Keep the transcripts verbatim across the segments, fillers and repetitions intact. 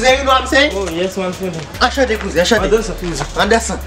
Kouzen, you know what I'm saying? Oh, yes, man, friend. Anchante, kouzen, anchante. An dansan, kouzen. An dansan.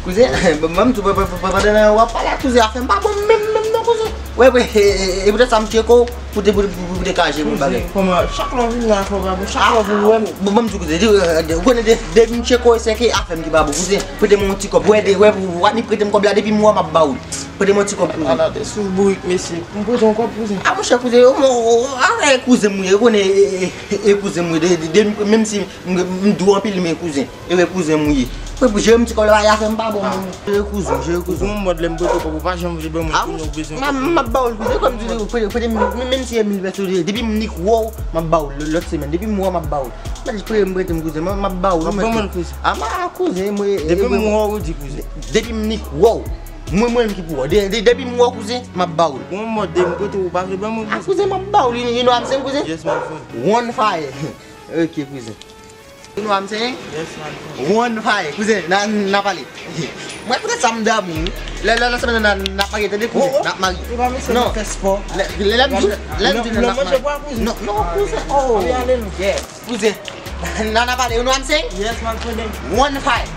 Kouzen, ban m di w, pandan w ap pale ak kouzen, afè m pa bon menm, menm non, kouzen. Wè, wè, e, e, e poutèt sa m tcheke w, pou te, pou, pou, pou te ka jere yon bagay. Kouzen, kòman, chak lè w vin la, fò w pa bon, chak lè w vin wè m. Bon, ban m di w, kouzen, di, di, ou konnen de, depi m tcheke w, se ke afè m ki pa bon, kouzen. Prete m yon ti kòb, wè, de, wè, w ap ni prete m kòb la, depi m wè w, m ap ba w l. Prete m yon ti kòb, kouzen. Ala de sou bourik, mesye. M prete yon kòb, kouzen. A, monchè, kouzen, yo, mo, o, a, e kouzen m ye, ou konnen, e, e, e, e kouzen m ye, de, de, de, menm si m, m, m di w anpil, men kouzen, e, e kouzen m ye. Mwen, pou jere m ti kòb la, afè m pa bon, menm. Jere kouzen, jere kouzen. Ou gon mòd lè m prete w kòb, ou pa janm vle ban mwen, kounye a ou bezwen kòb. M ap ba w l, kouzen, kòm di w, prete, prete m, menm si e mil pèso, depi m nik wè w, m ap ba w l, lòt semèn, depi m wè w, m ap ba w l. M ap di, prete m, prete m, kouzen, m, m ap ba w l. M ap ban mwen l, kouzen. A, m a kouzen, mwen, depi m wè w, ou di, kouzen. Depi m nik wè w. Mwen, mwen menm ki pou wè. De, de, depi m wè w, kouzen, m ap ba w l. Bon, mòd de m kote ou pa vle ban mwen, a, kouzen, m ap ba w l. You, you know what I'm saying, kouzen? Yes, my friend. One fire. Ok, kouzen. You know what I'm saying? Yes, my friend. One fire. Kouzen, n a, n a pale. Mwen, poutèt sa m damou, wi. Lè, lè, lè semèn nan, n a marye, tande, kouzen? N ap marye. E pa mesye nan fè spò. Lè, lè, lè m di, lè m di, n ap marye. Non, non, kouzen. Oh. Yeah. Kouzen, n a, n a pale, you know what I'm saying? Yes, man, kouzen. One five.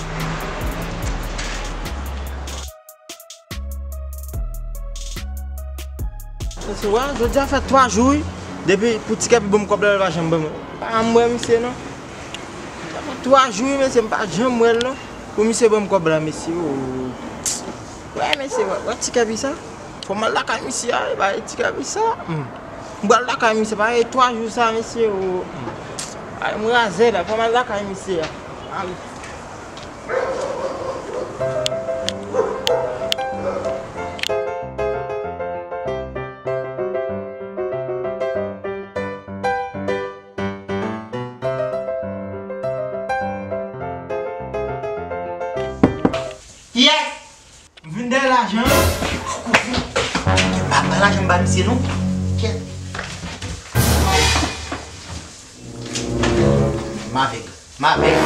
Mesye, wè, jodi a fè twa jou, wi. Depi pou ti kè pi bon m kòb la, l pa janm ban mwen. Pa m wè misye, non. Sa fè twa jou, wi, mesye, m pa janm wè l, non. Pou misye ban m kòb la, mesye, oh. Wè, mesye, wè, wè ti kè pi sa. Fò m al lakay misye a, e ba e ti kè pi sa. Hmm. M pral lakay misye, pa e twa jou sa, mesye, oh. Hmm. Ay, m razè la, fò m al lakay misye a. Ale. Kiyès? M vin dèyè lajan. Kouzen. Ba, ba lajan m ba misye non. Kèt. M avèg. M avèg.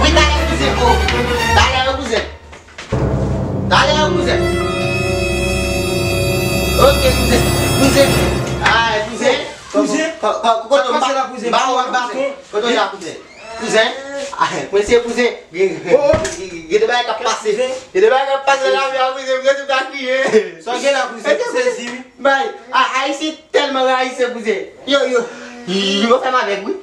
Wi, talè kouzen, o. Talè kouzen. Talè kouzen. Ok, kouzen. Kouzen. Ay, kouzen. Kouzen? Kote w pase la, kouzen? Ba w baton. Kote w la, kouzen? Kouzen, ah, mwen se kouzen. Gen, gen, gen de bagay k ap pase. Gen de bagay k ap pase nan lavi a, kouzen. Mwen se ta kriye. Sa w gen la, kouzen? Sezi, wi. Bay, a, Ayisyen tèlman rayi se kouzen. Yo, yo, yo fè m avèg, wi.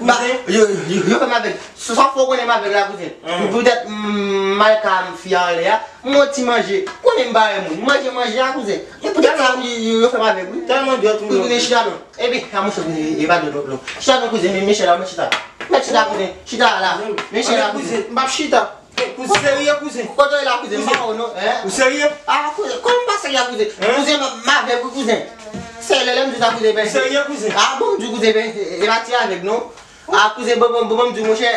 Kouzen? Yo, yo, yo fè m avèg. Sa, sa fò w konnen m avèg la, kouzen. Poutèt, mm, malka m fi a anlè a, m yon ti manje. Konnen m bare moun. Manje, manje a, kouzen. E poutèt sa, yo, yo fè m avèg, wi. Tèlman dwèt ou long. Kouzen, chita non. Epi, a monchè, kouzen, e pa dwèt ou long. Chita non, kouzen, men, men chita la, men chita. Mèt chita, kouzen. Chita la. Men chita, kouzen. M p ap chita. Kouzen, serye, kouzen? Kote w ye la, kouzen? M pa wè w non, en? Ou serye? Ah, kouzen, kòman m pa serye, kouzen? Kouzen, m, m avèg wi, kouzen. Se lè, lè m di w sa, kouzen, ben. Serye, kouzen? Ah, bon, m di w, kouzen, ben, e pa ti avèg non. Ah, kouzen, bon, bon, bon, bon, m di w, monchè,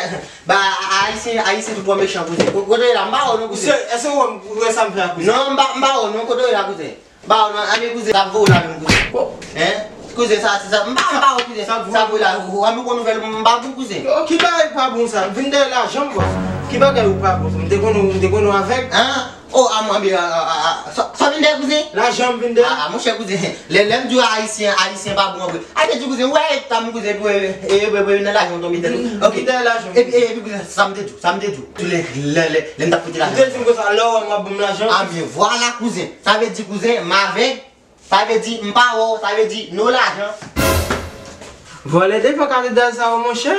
ba, Ayisyen, Ayisyen toutbon mechan, kouzen. Ko-, kote w ye la, m pa wè w non, kouzen. Èske w wè sa m fè a, kouzen? Non, m pa, m pa wè w non, kote w ye la, kouzen? Ba w nan, anben kouzen, sa voye w la menm, kouzen. Hein? Kouzen, sa, sa, sa, m pa, m pa wè kouzen. Sa voye w la, ou, ou, ou gon nouvèl, m pa pou kouzen. Yo, ki bagay pa bon sa? Vin dèyè lajan m, bòs. Ki bagay ou pa bon sa? M te konn ou, m te konn ou avèg. Hein? Oh, a mwen, anben, a, a, a, a, sa, sa vin dèyè kouzen? Lajan m vin dèyè. Ah, ah, monchè, kouzen, lè, lè m di w Ayisyen, Ayisyen pa bon, vre. A, te di kouzen, wè, eta m kouzen, pou, e, e, e, e, nan lajan w tonbe tèt ou. Ok. Vin dèyè lajan m. Epi, epi, kouzen, sa m te di w, sa m te di w. Tou lè, lè, lè, lè m t ap prete lajan. Ou te di m konsa, lè w wè m w ap ban m lajan. Ah, men vwala, kouzen. Sa vle di, kouzen, m avèg. Sa vle di, m pa wè w, sa vle di, no lajan. Vòlè devan katedral sa yo, monchè.